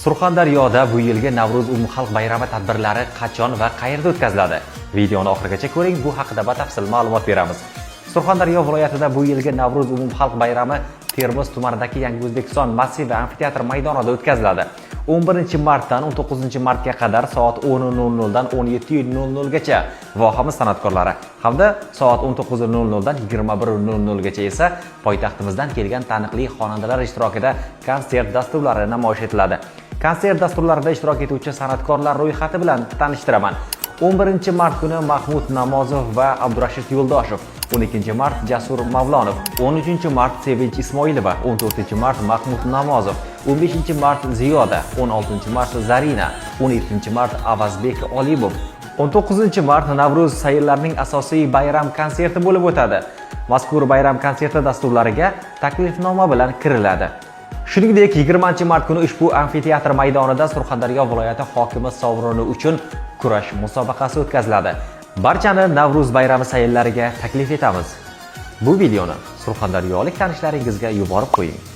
Surxondaryoda bu yilgi Navro'z umumxalq bayrami tadbirlari qachon va qayerda o'tkaziladi? Videoni oxirigacha ko'ring, bu haqida batafsil ma'lumot beramiz. Surxondaryo viloyatida bu yilgi Navro'z umumxalq bayrami Termiz tumanidagi Yangi O'zbekiston massivi amfiteatr maydonida o'tkaziladi. 11 martdan 19 martga qadar soat 10:00 dan 17:00 gacha vohamiz san'atkorlari hamda soat 19:00 dan 21:00 gacha esa poytaxtimizdan kelgan taniqli xonandalar ishtirokida konsert dasturlari namoyish etiladi. Konsert dasturlarida ishtirok etuvchi san'atkorlar ro'yxati bilan tanishtiraman. 11 mart kuni Mahmud Namozov va Abdurashid Yo'ldoshev, 12 mart Jasur Mavlonov, 13 mart Sevinch Ismoilova, 14 mart Mahmud Namozov, 15 mart Ziyoda, 16 mart Zarina, 17 mart Avazbek Olimov, 19 mart Navro'z sayllarining asosiy bayram konserti bo'lib o'tadi. Mazkur bayram konserti dasturlariga taklifnoma bilan kiriladi. Shuningdek, 20 mart kuni ushbu amfiteatr maydonida Surxondaryo viloyati hokimi sovrini uchun kurash musobaqasi o'tkaziladi. Barchani Navro'z bayrami sayllariga taklif etamiz. Bu videoni surxondaryolik tanishlaringizga yuborib qo'ying.